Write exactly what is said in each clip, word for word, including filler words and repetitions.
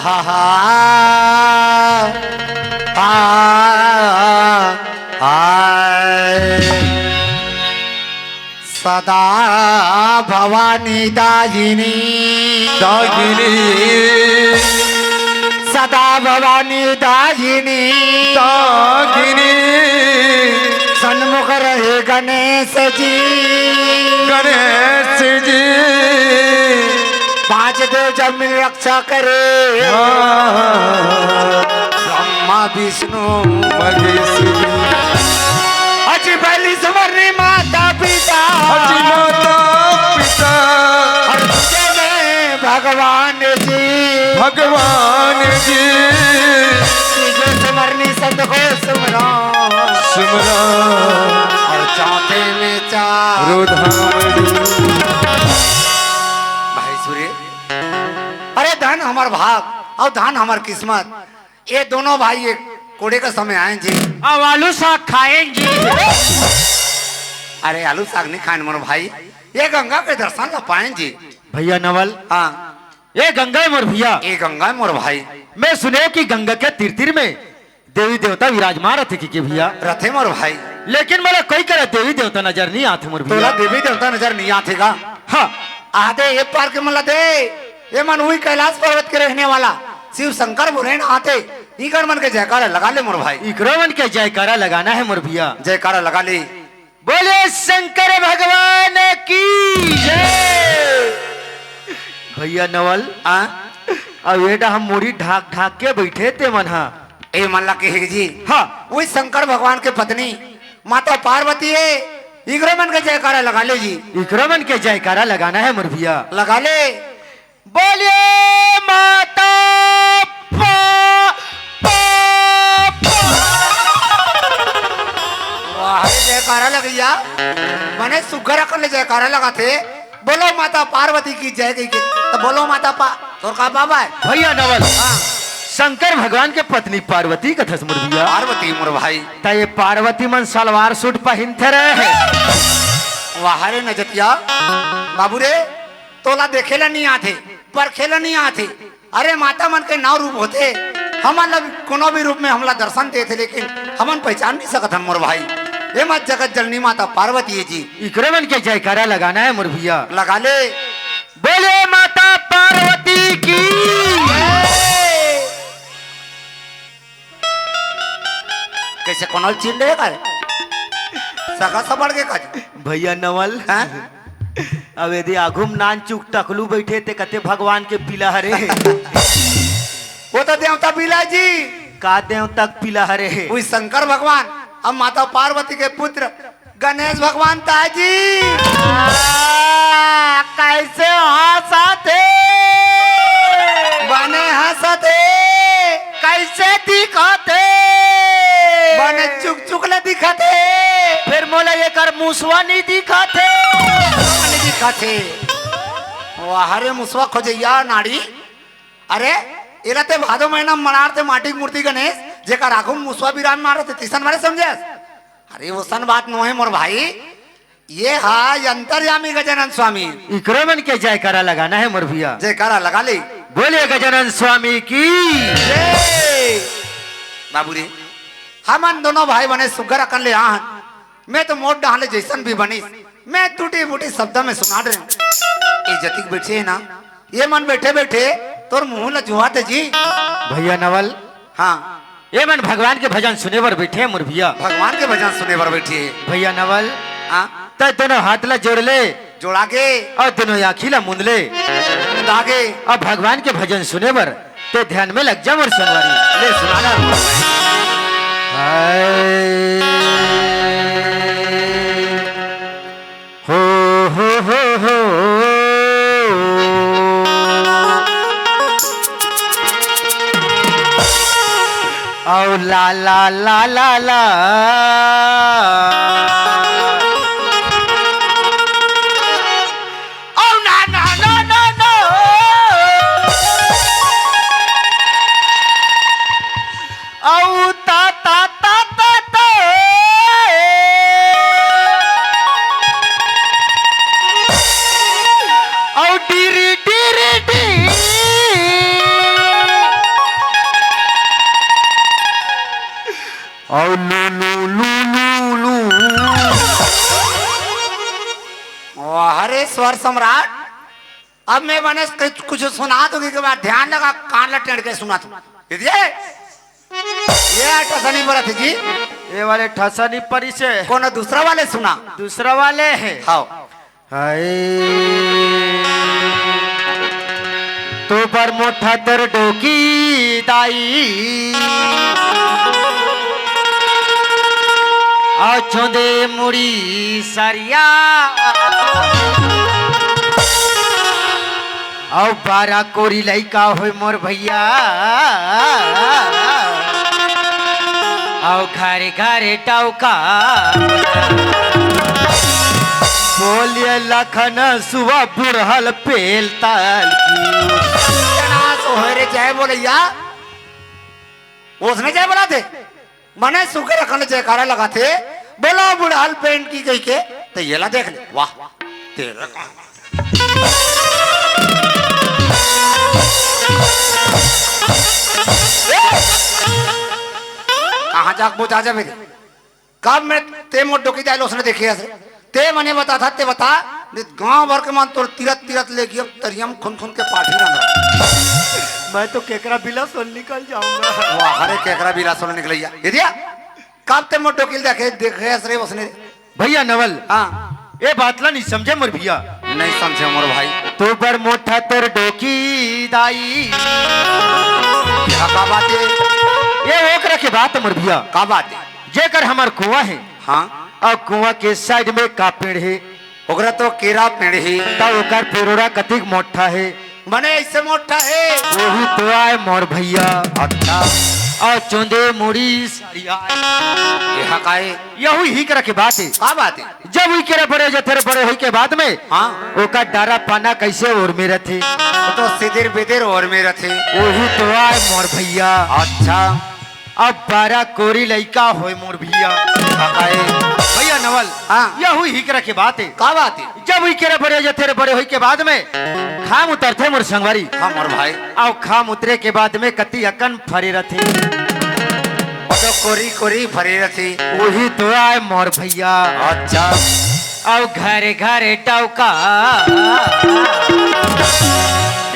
हा, हा, हा, हा। सदा भवानी दायिनी। दायिनी। सदा भवानी दायिनी। दायिनी। सन्मुख रहे गणेश जी। गणेश जी। पांच देव जब मिल रक्षा करे। हाँ। ब्रह्मा विष्णु महेश जी। अजी पहली सुमरनी माता पिता। अजी माता पिता। और दूजे में भगवान जी। भगवान जी। तीजे सुमरनी संत को सुमरो। सुमरो। और चौथे में चार। रो धाम जी। भाई सूर्य, अरे धन हमर भाग अउ धन हमर किस्मत। ये दोनों भाई ये कोड़े का समय आए जी। अब आलू साग खाए जी। अरे आलू साग नहीं खाए मोर भाई, ये गंगा के दर्शन ला पाए जी। भैया नवल। हाँ। ये गंगा है मोर भैया। ये गंगा है मोर भाई। मैं सुने कि गंगा के तीर तीर में देवी देवता विराजमान रथे कि के भैया। रथे मोर भाई। लेकिन मोला कोई करा देवी देवता नजर नहीं आथे मोर भैया। तोला देवी देवता नजर नहीं आथे का? हाँ। आदे ये पार के मन ला दे, ये मन हुई कैलाश पर्वत के रहने वाला शिव शंकर बोले ना आते, इकर मन के जयकारा लगा ले मोर भाई। इकरो मन के जयकारा लगाना है मोर भैया। जयकारा लगा ले। बोले शंकर भगवान की जय। भैया नवल, हाँ? अब ये डा हम मुड़ी ढाक ढाक के बैठे ते मन हा। ए मन ला कहे जी। हाँ। वही शंकर भगवान के पत्नी माता पार्वती है, इकरो मन के जयकारा लगा ले जी। इकरो मन के जयकारा लगाना है मोर भैया। लगा ले। बोलिए माता पा, पा, पा। वाह रे, जयकारा लगैया। मने सुग्घर अकन ले जयकारा लगाथे। बोलो माता पार्वती की जय कहिके। त बोलो माता पा, तोर का पाप हे? भैया नवल, हाँ। शंकर भगवान के पत्नी पार्वती कथस मोर भैया। पार्वती मोर भाई। त ये पार्वती मन सलवार सूट पहिनथे रहे। वाह रे नजतिया, बाबू रे, तोला देखे ला नहीं आथे, परखे ला नहीं आथे। अरे माता मन के नौ रूप होथे, हमन ला कोनो भी रूप में हमला दर्शन देथे, लेकिन हमन पहचान नहीं सकत हन मोर भाई। ए माँ जगत जननी माता पार्वती है जी। इकरे मन के जयकारा लगाना है मोर भैया। लगा ले। बोले माता पार्वती की। कैसे कोनो चिन्ह रहेगा रे? सगा सबड़ के काज। भैया नवल। हाँ? अब यदि आघू म नान चुक टकलू बैठे ते कते भगवान के पीला हरे। वो तो देवता पीला जी। का देवता के पीला हरे? वही शंकर भगवान, अब माता पार्वती के पुत्र गणेश भगवान ताजी। आ, कैसे हंसत हे? बने हंसत हे। कैसे दिखत हे? बने चुक चुक ले दिखत हे। फिर मोला एकर मुसवा नहीं दिखत हे। नहीं दिखत हे। वाह रे मुसवा खोजैया नाड़ी। अरे, एला ते भादो महीना म मनार ते माटी के मूर्ति गणेश, जेकर आघू म मुसवा बिराजमान रथे, तिसन मारे समझे? अरे, ओसन बात नोहे मोर भाई, ये हा अंतर्यामी गजानन स्वामी। इकरो मन के जयकारा लगाना है मोर भैया। जयकारा लगा ले। बोले गजानन स्वामी की। जय। बाबू रे, हमन दोनों भाई बने सुग्घर अकन ले आहन। मैं तो मोर डहान ले जैसन भी बनिस, मैं टूटी फूटी शब्द में सुना दे। ये जतिक बैठे है ना, ये मन बैठे बैठे तोर मुंह ला जुहात हे जी। भैया नवल। हाँ। ये मन भगवान के भजन सुने बर बैठे हैं मोर भैया। भगवान के भजन सुने बर बैठे हैं। भैया नवल। हाँ। तै दोनों हाथ ला जोड़ ले। जोड़ा के। और दोनों आँखी ला मूंद ले। मूंदा के। अब भगवान के भजन सुने बर ते ध्यान में लग जा मोर संगवारी। ले सुना ना। हाय। हो, हो, हो, हो। औ ला, ला, ला, ला, ला। औ ना, ना, ना, ना, ना। औ ता, ता, ता, ता, ता। औ डीरी, डीरी, डी। सम्राट, अब मैं बने कुछ, कुछ सुना दूंगी के बाद ध्यान लगा, कान ला टेढ़ के सुना तू। दीदी, ये ठसनी पर थी जी। ये वाले ठसनी परी से कोनो दूसरा वाले सुना। दूसरा वाले है। हाँ। हाय। तो बर मोठा तर डोकी दाई, आ चोंदे मुड़ी सरिया, अउ बारा कोरी लइका होय मोर भैया, अउ घरे घरे डौका। बोलिए लखन सुआ बुढ़ल पेल ताल की। तना तो होय रे जय बोलैया, उसने जय बोला थे। मने सुकर अखन जयकारा लगाथे, बोलो बुढ़ाल पेंट की गई के, तो ये ला देख ले, वाह, तेरा कहाँ जाक बुझा जा मेरे? कब मैं ते मोर डोकी दाई ल उसने देखे हस? ते मने बता था, ते बता, नहीं गांव भर के मन तोर तीरथ तीरथ ले गियो, तरियम खुन खुन के पाठी रंग। मैं तो केकरा बिला सोल निकल जाऊंगा। वाह, अरे केकरा बिला सोल निकलैया। ये दिया, कब ते मोर डोकी ल देखे, देखे हस रे उसने? भैया नवल, हाँ। ये बात ला नहीं समझे मोर भैया। नहीं समझे मोर भाई। तू बर मोठा तोर डोकी दाई। ये का बात है? ये ओकरा के बात है मोर भैया। का बात है? जेकर हमर कुआं है। हाँ। अउ कुआं के साइड में का पेड़ है? ओकरा तो केरा पेड़ है। त ओकर पेरोरा कतिक मोठा है? मने ऐसे मोठा है। वही तो आय मोर भैया। अच्छा। अउ चोंदे मुड़ी सरिया। ये हकाए। यहू ही करे के बात है। का बात है? जब उई केरा बड़े जथे, बड़े होई के बाद में हाँ। ओकर डारा पाना कैसे ओर में रथे? वो तो सिदिर बिदिर ओर में रथे। वही तो आय मोर भैया। अच्छा। अब बारा कोरी लइका होय मोर भैया। हकाए। भैया नवल, हाँ। यहू ही करे के बात है। का बात है? जब उई केरा बड़े जथे रे, बड़े होई के बाद में खाम उतरथे मोर संगवारी। हाँ मोर भाई। अउ खाम उतरे के बाद में कति अकन फरे रथे। वो तो कोरी कोरी फरे रथे। वही तो आय मोर भैया। अच्छा। अउ घरे घरे टौका।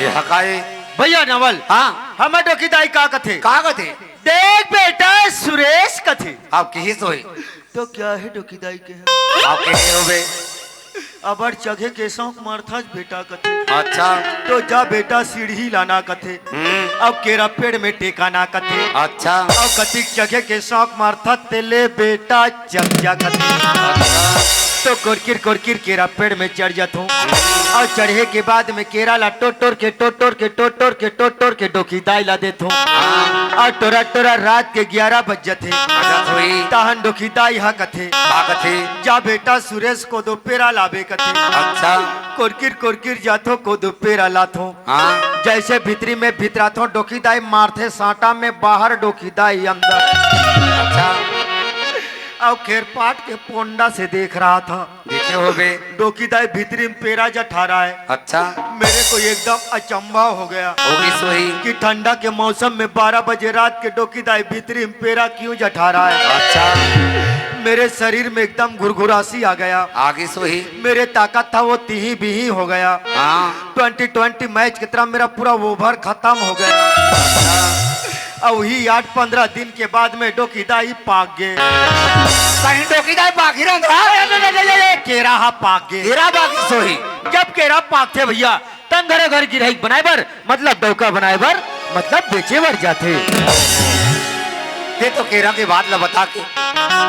ये हकाए। भैया नवल। हाँ। हमर डोकी दाई का कथे? का कथे? देख बेटा सुरेश कथे। अब किही सोई। तो क्या है डोकी दाई के है? आप कहे हो बे? अबर चघे के शौक मारथस बेटा कथे। अच्छा। तो जा बेटा सीढ़ी लाना कथे। हम्म। अब केरा पेड़ में टेकाना कथे। अच्छा। अब कतिक चघे के शौक मारथस ते ले बेटा चघ जा कथे। अच्छा। तो कोरकिर कोरकिर केरा पेड़ में चढ़ जाथों। अउ चढ़े के बाद में केरा ला टोर टोर के, टोर टोर के, टोर टोर के, टोर टोर के डोकी दाई ला देथों। हाँ। अउ टोरा टोरा रात के ग्यारह बज जथे। अच्छा, सोई। तहन डोकी दाई हा कथे। का कथे? जा बेटा सुरेश कोदो पेरा लाबे कथे। अच्छा। कोरकिर कोरकिर जाथों कोदो पेरा लाथों। हाँ। जैसे भीतरी में भितराथों डोकी दाई मारथे साटा में बाहर डोकी दाई अंदर। अच्छा। अउ खेरपाट के पोंडा से देख रहा था। देखे होबे। डोकी दाई भीतरी में पेरा जठा रहा है। अच्छा। मेरे को एकदम अचंभा हो गया होगी सोई। कि ठंडा के मौसम में बारह बजे रात के डोकी दाई भीतरी में पेरा क्यों जठा रहा है। अच्छा। मेरे शरीर में एकदम घुरघुरासी आ गया। आगे सोई। मेरे ताकत था वो तिही बिही हो गया। हाँ। ट्वेंटी ट्वेंटी मैच की तरह मेरा पूरा ओवर खत्म हो गया। अच्छा। अउ वही आठ पंद्रह दिन के बाद में डोकी दाई पाक गे। कहीं डोकी दाई पाक ही रंग रहा है। केरा हा पाक गे। केरा पाक सोही। जब केरा पाकथे भैया, तन घरे घर गिरही बनाए बर, मतलब डौका बनाए बर, मतलब बेचे बर जाथे। ते तो केरा के बात ला बता के,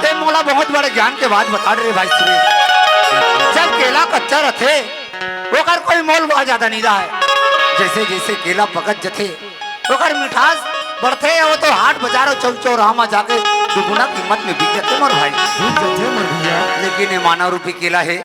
ते मोला बहुत बड़े ज्ञान के बात बता रे भाई सुरेश। जब केला कच्चा रथे, ओकर कोई मोल भाव ज्यादा नहीं रहा है। जैसे जैसे केला पकत जथे, ओकर मिठास बढ़थे, वो तो हाट बाजार अउ चौक चौराहा म जाके दुगुना कीमत में बिक जथे मोर भाई। बिक जथे मोर भैया। लेकिन ये मानव रूपी केला हे,